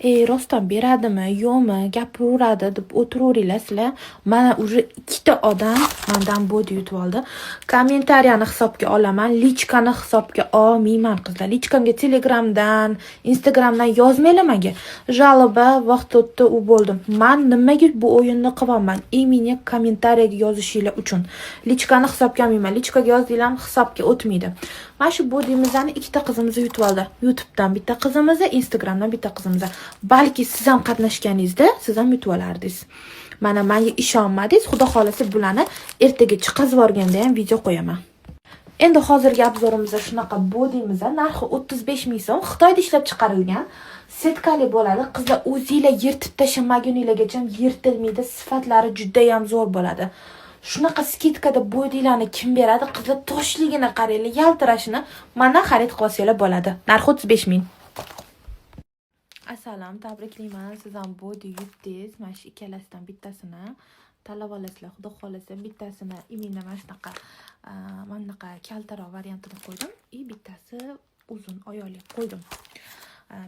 Ey, rostdan beradimi, yo'qmi, gapiraveradi deb o'tiraveringlar sizlar. Mana, уже ikkita odam mandan body yutib oldi. Kommentariyani hisobga olaman, личка ni hisobga olmayman, qizlar. Личка mga Telegramdan, Instagramdan yozmanglar menga. Жалоба, vaqt o'tdi, u bo'ldi. Man nimaga bu o'yinni qilyapman? Именно kommentariyaga yozishinglar uchun. Личка ni hisobga olmayman. Личка ga yozdinglar, hisobga o'tmaydi. Mana shu bodyimizni ikkita qizimiz yutib oldi. YouTubedan bitta qizimiz, Instagramdan bitta qizimiz. Balki siz ham qatnashganingizda siz ham yutib olardingiz. Mana, menga ishonmadingiz, xudo xolasa, bularni ertaga chiqazib yuborganda ham video qo'yaman. Endi hozirgi обзор imizda shunaqa bodyimiz, narxi 35 ming so'm, Xitoyda ishlab chiqarilgan. Сетка li bo'ladi. Qizlar, o'zinglar yirtib tashlamaguninglargacha yirtilmaydi, sifatlari juda ham zo'r bo'ladi. Shunaqa скидка da bodylarni kim beradi? Qizlar, toshligini qaranglar, yaltirashini. Mandan xarid qilsanglar bo'ladi. Narxi 35 ming. Asalam, tabriklayman. Siz ham body yutdingiz. Mana shu ikkalasidan bittasini tanlab olasizlar. Xudo xohlasa, bittasini именно mana shunaqa, mana bunaqa kaltaroq variantini qo'ydim и bittasi uzun oyoqli qo'ydim.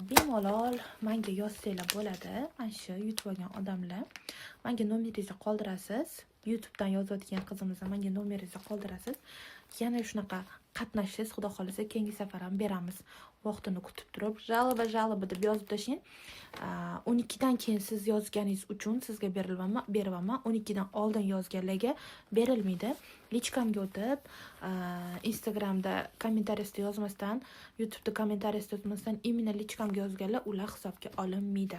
Bemalol menga yozsanglar bo'ladi. Mana shu yutib olgan odamlar menga nomeringizni qoldirasiz. YouTubedan yozayotgan qizimiz, menga nomeringizni qoldirasiz. Yana shunaqa qatnashsiz, xudo xohlasa, keyingi safar ham beramiz. Vaqtini kutib turib, жалоба, жалоба deb yozib tashlang. 12dan keyin siz yozganingiz uchun sizga berilaman, beraman. 12dan oldin yozganlarga berilmaydi. Личка mga o'tib, Instagramda kommentariyasida yozmasdan, YouTubeda kommentariyasida yozmasdan, именно личка mga yozganlar, ular hisobga olinmaydi.